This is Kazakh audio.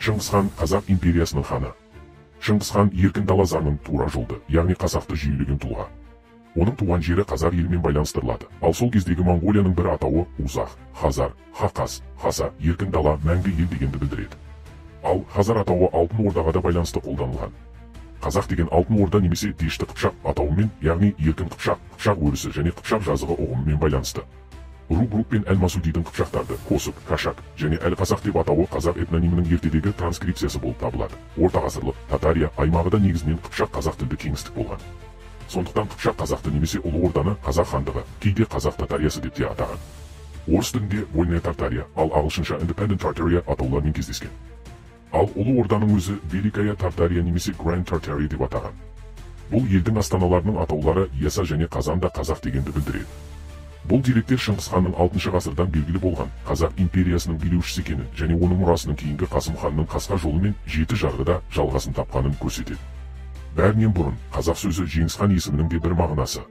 Шыңғыс хан Қазақ империясының ханы. Шыңғыс хан еркін дала заңын, тура жолды, яғни қасақты жүйелеген тұлға. Оның туған жері қазақ елімен байланыстырылады. Ал сол кездегі Моңғолияның бір атауы Узах, Хазар, Хақас, Хаса, еркін дала, мәңгі ел дегенді білдіреді. Ал Хазар атауы Алтын Ордаға да байланысты қолданылған. Қазақ деген Алтын Орда немесе Дешті Қыпшақ атауымен, яғни еркін Қыпшақ, Қыпшақ өрісі және Қыпшақ жазығы ұғымымен байланысты. Рубрук пен Әл-Масудидің қыпшақтарды Косып, Кашак және Әл-Қазақ деп атауы қазақ этнонимінің ертедегі транскрипциясы болып табылады. Ортағасырлық Татария аймағы да негізінен қыпшақ қазақ тілді кеңістік болған. Сондықтан қыпшақ қазақты немесе Ұлы Орданы Қазақ хандығы, кейде Қазақ Татариясы деп те атаған. Орыс тілінде Вольная Тартария, ал ағылшынша Independent Tartaria атауларымен кездескен. Ал Ұлы Орданың өзі Великая Тартария немесе Grand Tartaria деп атаған. Бұл елдің астаналарының атаулары Яса және Қазан да қазақ дегенді білдіреді. Бұл деректер Шыңғыс ханның 6 ғасырдан белгілі болған Қазақ империясының билеушісі екенін және оның мұрасының кейінгі Қасым ханның қасқа жолымен жеті жарғыда жалғасын тапқанын көрсетеді. Бәрінен бұрын, қазақ сөзі Жеңіс хан есімінің де бір мағынасы.